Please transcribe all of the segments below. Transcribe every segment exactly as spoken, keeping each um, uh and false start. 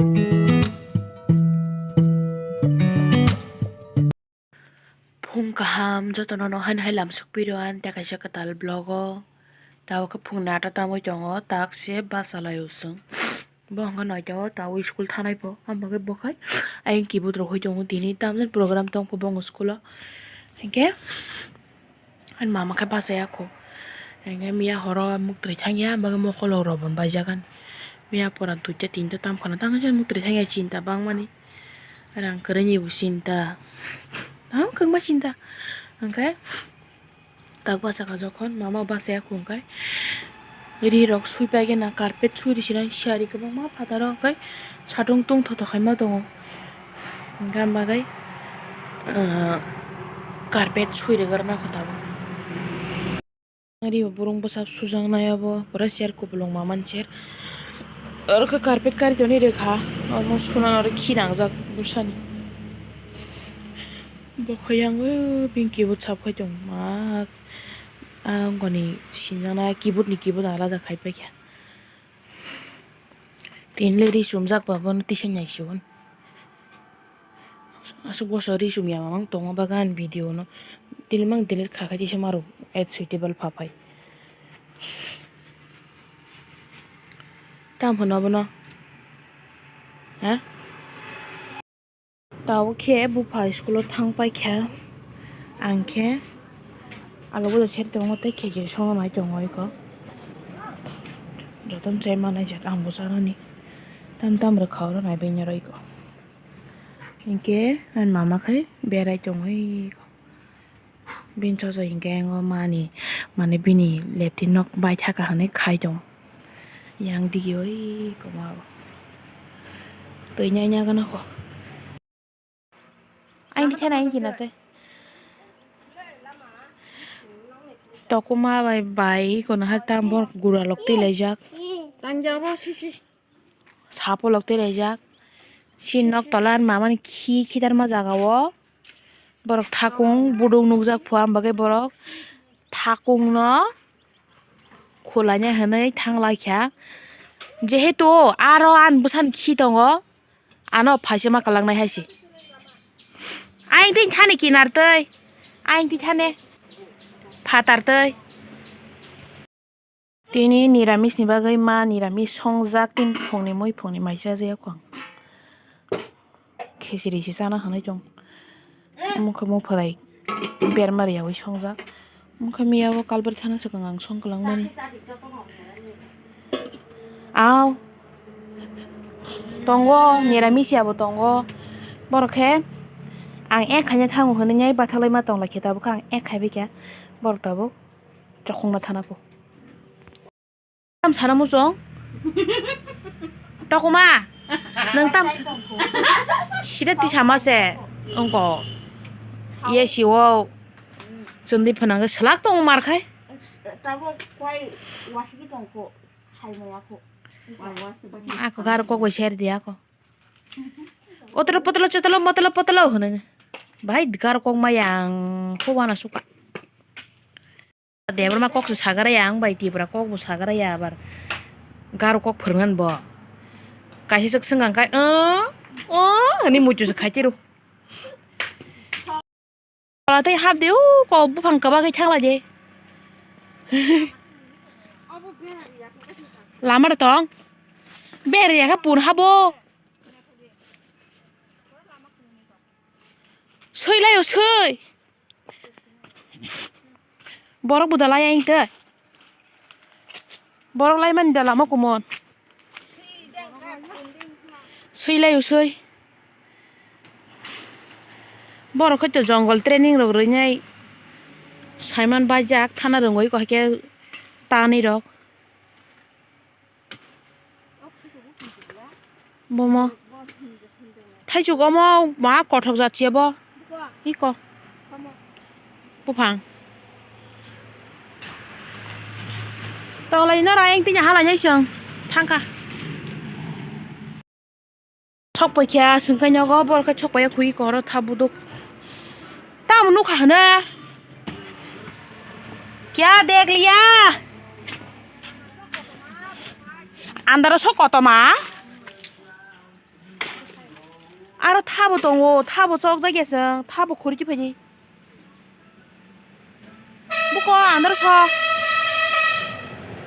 Phung kaham jotono no haino hai lamsok piro ani tei kaisa kwtal vlog o. Tabuk khe phungni ata tangwi tongo, tak se bachalaio chwng. Bo hwnkhe naithogo, tabuk school thanai pho, amo khe bo khai ayang keyboard rok hoi tongo, tini tamjani program tong pho bo school o. Hinkhe ani mama khe bachaya kho. Hinkhe miya horo muktwi thangya, amo khe mokol rok rwbon baijak ani. Miya pora duita tinta tam khana tang muktwi thangya, chinta bangmani. Rang kwrwini bo chinta. Tamo kwbangma chinta. Hinkhe tak bachakha jokhon mama bachaya kho hinkhe ri rok sui paikhe na carpet sui rwsinai siyari kwbangma phataro hinkhe satung tungthotok khaima tongo. Hinkhe am bagwi, ah, carpet sui rwgwrwna kho tabuk. Ari bo burung bwsa sujaknai obo, pura chair kupulung ma mani chair. Oro khe carpet kari toni rwkha, omo suna oro khi nangjak bwsani. Bo khe yang o pink keyboard sap khai tong ma, ah, wngkoni sinjaknai keyboard ni keyboard alada khai paikha. Tini le ri chumjak ba bono tisa nai se hwn. Aswk boso ri chum ya mamang tongo bagan video no. Tini mang delete kha khai tisa maro ad suitable pha phai. Tam hwno bono? Ha? Tabuk khe bupha school o thang paikha, ang khe alo bodo seri tongo tei khejri songna nai tongo eko. Jotono chai manai jak ang bo chanani, tam tam rwkha oro naibai nw rw eko. Hinkhe ani mama khe berai tongo eko. Bini choja hinkhe ang o mani, mane bini lepti nok bai thaka hinwi khai tongo. Yang digi oi koma bo. Twi nai nai gana kho. Aini thana aini kina tei. Tokuma bai bai kono hai tam bor gura lok twi laijak. Tangjabo sisi. Sapo lok tei laijak. Si nok tola mamani khi khitarma jaga o. Borok thakung buduk nukjak phu, am bagwi borok thakung no khulanya hinwi thang lai kha. Jehetu aro ani bwsani khi tongo, ano phaisa ma kwlangnai hai se. Ayang tei thani kinar tei, ayang tei thani phatar tei. Tini niramis ni bagwi ma niramis songjak, tini phungni mui phungni mai chajakya kho ang. Khichiri se chana hinwi tong. Omo khe muphalai berma riyaui songjak. Omo khe miya o kalbari thana swkang ang song kwlangmani. Aw. Tongo, niramis ya bo tongo. Borok khe ang ek khaina thango hinwi nai bathalai ma tong lai khe tabuk khe ang ek khai bai kha. Borok tabuk. Chokong na thana pho. Tam sana muchung. Tokuma. Nwng tam sa-, sida tisa ma se. Wngko. Ye si o. Chundi phwnang khe swlak tong mar khai. Tabo kwai wasiki tong kho. Sai maya kho. Ako gar kok bai ser di ako. Otro potolo chotolo motolo potolo hwnwi. Bai gar kok maya ang kho wana suka. Debra ma kok se sagara ya ang bai Tipra kok bo sagara ya abar. Garo kok phwrwngna bo. Kaisa swk swngkang kai, "Oh, oh," hwnwi muitu se khaitiru. Tola tei hap de, o kok buphang kwbagwi thangla de. Lama da tong. Ber ya kha pun habo. Swi lai o swi. Borok buda lai ang tei. Borok lai mani da lama kumon. Swi lai o swi. Borok khe to jongol training rok rwnai. Saiman bajak thana rwngwi khe tanwi rok. Bomo. Thaichuk omo ma kothok jat se bo. Iko. Buphang. Tolai no rayang tini halai nai chwng. Thangkha. Sok paikha, swngkha nogo, borok khe sok paiya khwi koro tha buduk. Tamo nukha hwno. Kya dekh liya? Andaro sok kotorma. Aro thabo tongo, thabo chokjak ya chwng, thabo khuri kiphai di. Buko andar so.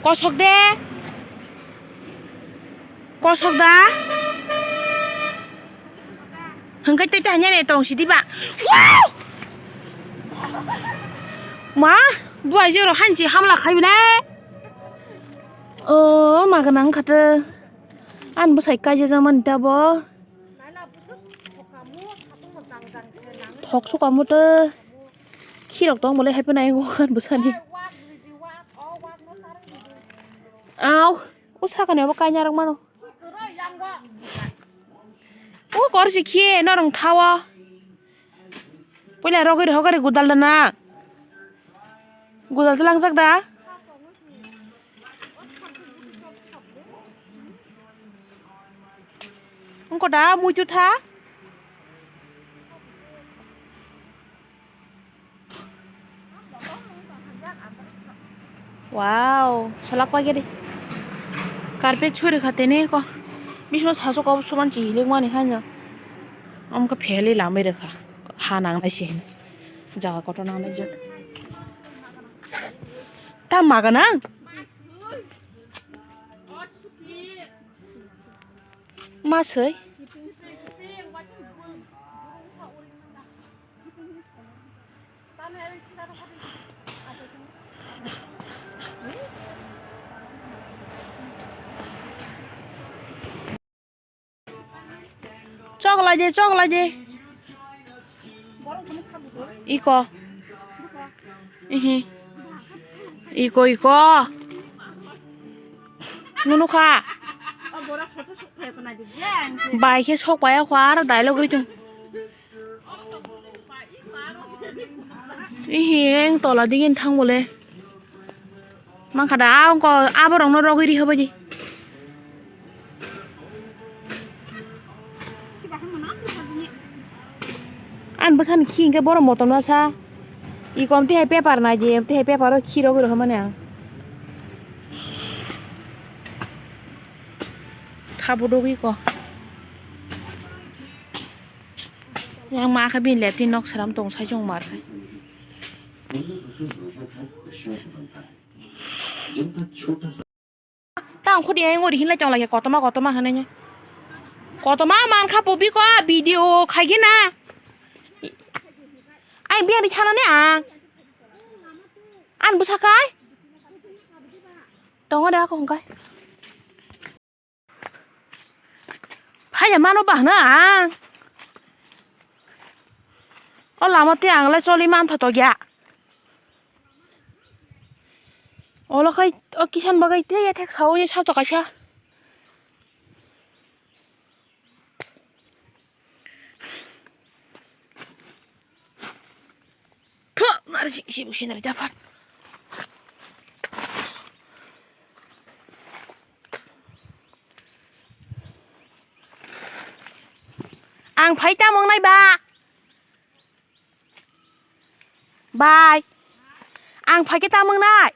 Kosok de. Kosok da. Hwnkhe tei tei hanya ne tong sidi ba. Wow! Ma, buai jero hanchi hamla khai bile. O, ma gwnang khate. An bwsai kaijak mani tabo. Thok sukamu tei khirok tong bole happy nai go bwsani. Au, o sakani abo kaina rok mano. O kor si khie norong thawa. Puila rogwi rogwi gudal dana. Gudal se langjak da. Wngkha da muitu tha. Wow, salak pai gede. Carpet suri kha tene ko. Bismo sasu ko suman chi hilik mani haino. Amka pheli lamai rekha. Ha nang nai se. Jaga kotor nang nai jot. Ta maga nang. Ma soi. Chok lai de, chok lai de. Iko. Ihi. Iko, iko. Nunu kha. Bai khe sok pai kho aro dialogue ri chung. Ihi eng tola digin thang bole. Mankha da, a wngkha, aborokno rogwi ri hobai di. Ani bwsani khi hwnkhe borok motom no sa. Ikom tihai paper nai di, tihai paper o khi rogwi rw mani ang. Thabo dogwi ko. Yang ma khe bini lepni nok sram tong sai chong mar. Tang khudi yang ori hinlai tong lai kotorma kotorma hinui. Kotorma man kha pubi ko video khai gina. Ai biang di chana ne ang. An busa kai. Tongo de ako hongkai. Phaya mano bahna ang. O lama te ang le choli man tho to gya. Olo khai o kisan bagai te ya thek sao ye sa to kaisa. Tho, nari si, si, si, nari dapat. Ang phai tamung nai ba. Bai. Ang phai ke tamung nai.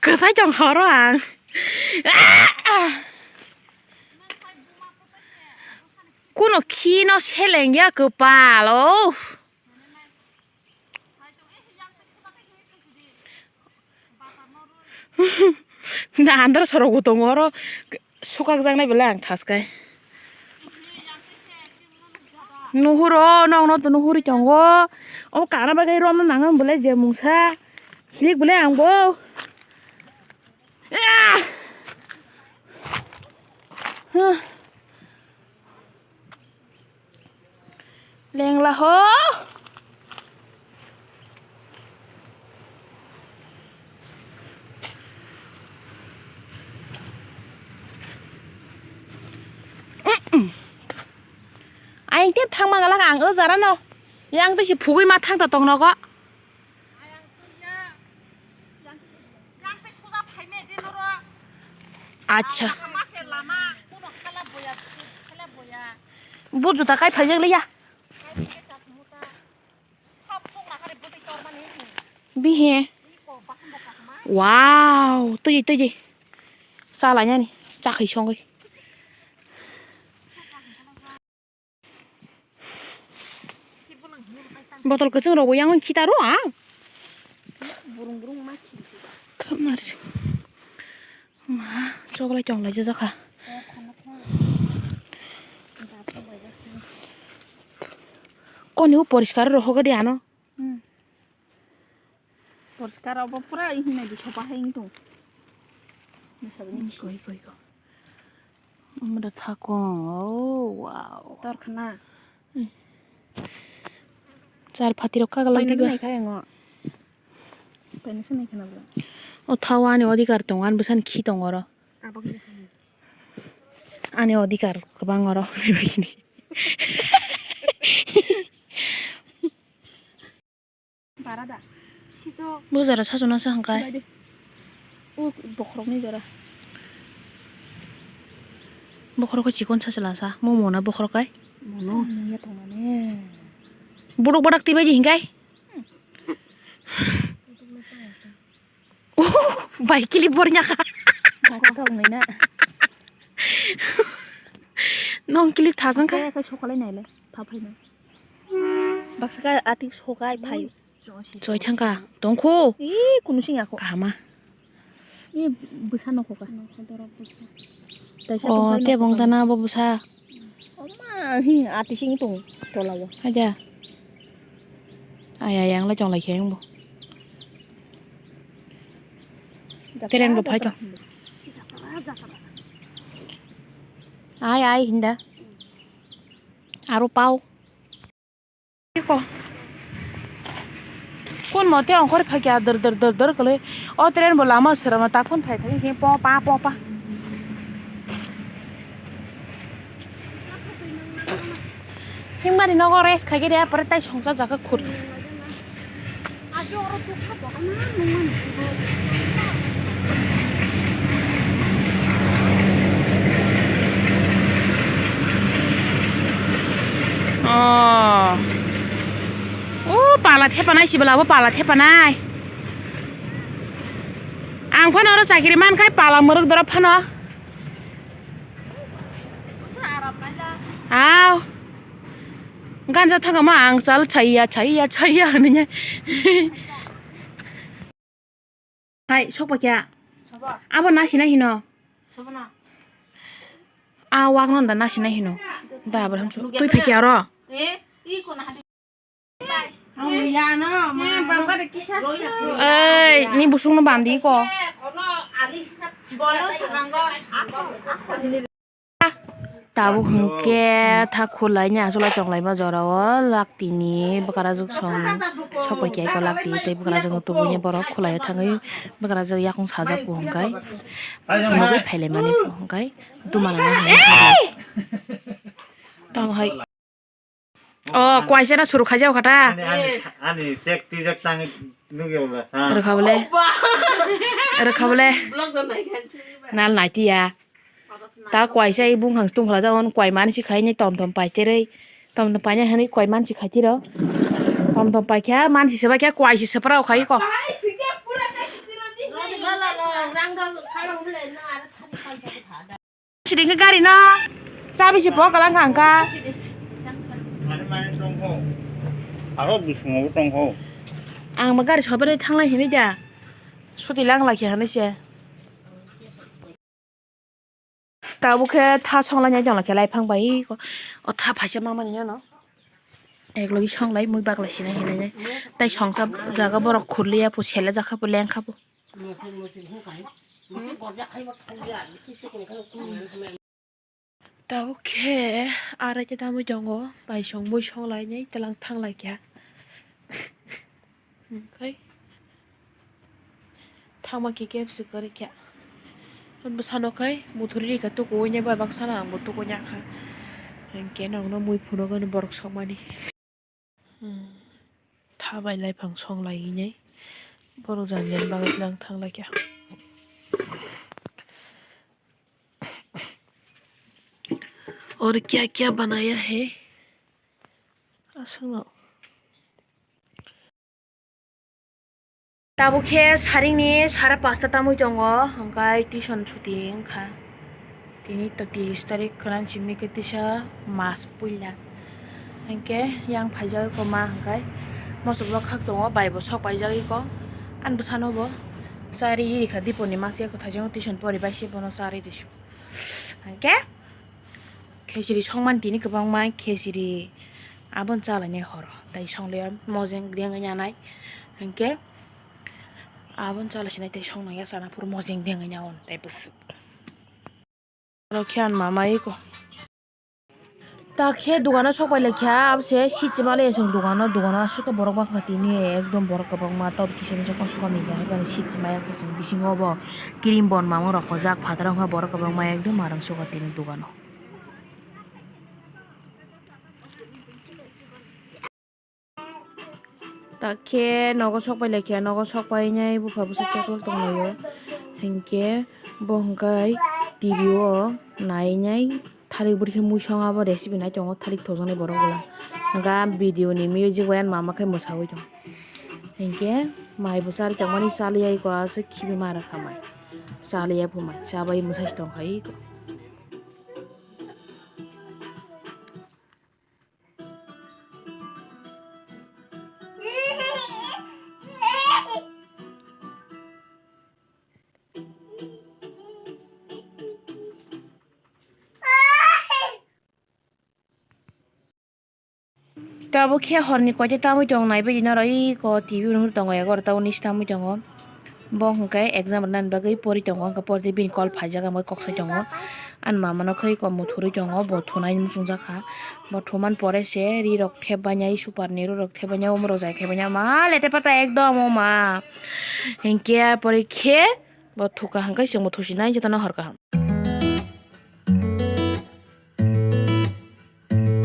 Kwsai tong horo ang. Kuno khino seleng ya kwpal o. Na andar sorok bo tongo oro. Sukakjaknai belai ang thaskai. Nuhuro, nokno nuhuri tongo. O kana bagwi romna nango belai je mungsa. Hilik belai ang bo. Ah! Huh. Lengla ho. Aing tep thangma galak ang o jara no. Yang tei si phugwi ma thang ta tong nogo. Acha. Bu juta kai phaijak liya. Bihe. Wow, tui tui. Chalainani, chakhwi songwi. Botol kwchwng rok bo yang khita ro ang. Burung burung ma khi. Khamnarsi. Ma, choklai chonglai jajak kha. Koni o poriskar rw hogo de ano. Hmm. Poriskar obo pura hinwi di sopa hai wng tong. Masa bini. Iko, iko, iko. Omo da thakong. Oh, wow. Tor khna. Char phatiro kagalak diba. Paina nai kha yango. Paina se nai khna bro. O thawa ani odhikar tongo, ani bwsani khi tongo oro. Ani odhikar kwbang oro. Bara da. Bo jora sajona se hwnkhai. Sibai de. O bokhorokni jora. Bokhorok chikon sa chwla sa. Mo mona bokhorok kai. Mono. Nungya tongnani. Borok badak tibai di hingkai. Bai kili bornya kha. Nong kili thajang kha. Kaya kha sokalai nailai. Pha phaino. Baksa kha atik sokai phai. Choi thangkha, tongkhu. Ih, kunu sing ako. Kahama. Ih, bwsa nokho ka. Taisa. Oh, tongkha tebong nokho tana bo bwsa. Oma, hi, ati sing tong, tola bo. Haja. Ay, ay, ang la chong lai khe ang bo. Teren bo phai tong. Ay, ay, hinda. Aro pau. Iko. Kun mote ongkhor phai kya dor dor dor dor kole. O train bo lama srama ta kun phai phai je po pa po pa. Himgari nogo rest khai khe de apore tai songsa jaka khur. Oh. O pala thepanai sibala bo pala thepanai. Ang phano oro chakiri mankhai pala mwrwk doro phano. Aw. Ganja thangkama ang chal chaya chaya chaya hinwi. Hai, sokpakya. Sobo. Abo nasina hino. Sobo na. A wak non da nasina hino. Da abar hamsu. Tui phekya ro. Eh, i kona hadi. Ang ya no, ma. Eh, bamba de kisa. Ei, ni busung no bandi ko. Bolo sabang go. Tabuk hwnkhe tha khulai ni achukla chonglai ma jora o laktini bwkara juk song sokpaikia eko lakti tei bwkara juk no tubui ni borok khulai o thangwi bwkara juk yakung sajak bo hwnkhe phunugwi phailaimani hwnkhe dumana no hwnwi tamo hai. Oh, kwaisa na suru khaijao kha ta. Ani, ani, ani tek twijak tangwi nukya bwla, ha? Rwkha bwle. Rwkha bwle. Vlog do nai khan chini ba. Nal nai tiya. Ta kwaisa i bung hang tung khala jao, kwai mansi khai ni tom tom pai terei. Tom tom pai ni hani kwai mansi khai tiro. Tom tom pai kha mansi seba kha kwaisa sepra khai ko. Rodi bala la, rang rang khalang bwle na ara sari kwaisa kha da. Sidi khe gari no chabi se pok kalang kha wngkha. Aro bisingo bo tongkho. Ang bo gari sobai thanglai hinui da. Suti lang lai khe hinui se. Tabuk khe tha songlainai tongla khe laiphang bai. O tha phaisa mamani no. Eklogi songlai mui baglai sinai hinui nai. Tai songsa jaga borok khurliya po sele jakha po lengkha po. Tabuk khe arai khe tamui tongo, bai song mui song lai nai tlang thang lai kha. Khai thangma khe kebsi kwrwi kha. Bwsano khai muthuri rikha tukuwi nai bai baksa no ang bo tukuwi ya kha. Hinkhe nokno mui phunukgo borok sokmani. Hmm. Tha bai laiphang song lai hinui borok jani jani bagwi tlang thang lai kha. Aur kya kya banaya hai? Aswkno. Tabuk khe saringni sara pasta tamwi tongo, hwnkhe tuition chuti wngkha. Tini to tris tarik khwna simi khe tisa mas puila. Hwnkhe yang phaijagwi koma hwnkhe mosok bo khak tongo, bai bo sok paijagwi kho. Ani bwsano bo chari rikha, diponi masiya kwthai jang tuition poribai se bono chari risu. Hwnkhe khesiri songmani tini kwbangma khesiri aboni chalainai horo. Tai songliya mojeng dengwi nanai. Hwnkhe aboni chalaisinai tei songnangya chana phuru mojeng dengwi nao tai bwswk. Oro khe ang mama eko. Ta khe dogano sok pai laikha, abo se seat chima le chwng dogano, dogano aswk borok bangkha tini ekdom borok kwbangma tok kisa misa kosom kami hwnka hai phano seat chima ya khe chwng bisingo bo cream bon mamung rok kojak phataro wngkha borok kwbangma ekdom marang sukha tini dogano. Ta khe nogo sok pai laikha, nogo sok painai bupha bwsa cheklok tonglaio. Hinkhe bo hwnkhe T V o nainai thalik bwrwi khe mui song abo recipe nai tongo, thalik thojaknai borok bwla. Hwnkhe a video ni music bai ani mama khe mwsawi tongo. Hinkhe mai bo charwi tongmani chaliya iko aswk khibi ma rwkha mai. Chaliya phu mai, chabai mwsai se tongkha iko. Tabuk khe horni koite tamwi tong nai bagwi norok iko T V nuhur tongo, egaro ta unis tamwi tongo. Bo hwnkhe exam rwnani bagwi pori tongo, hwnkhe pori tei bini call phaijak, ang bai kok sai tongo. Ani mama no khe iko muthurwi tongo, bo thunai muchungjak kha. Bo thumani pore se ri rok thep bainai, super ni ri rok thep bainai, omo rok jai khe bainai, ma lete pata ekdom o ma. Hinkhe pore khe bo thuka hwnkhe chwngbo thusinai jotono hor kaham.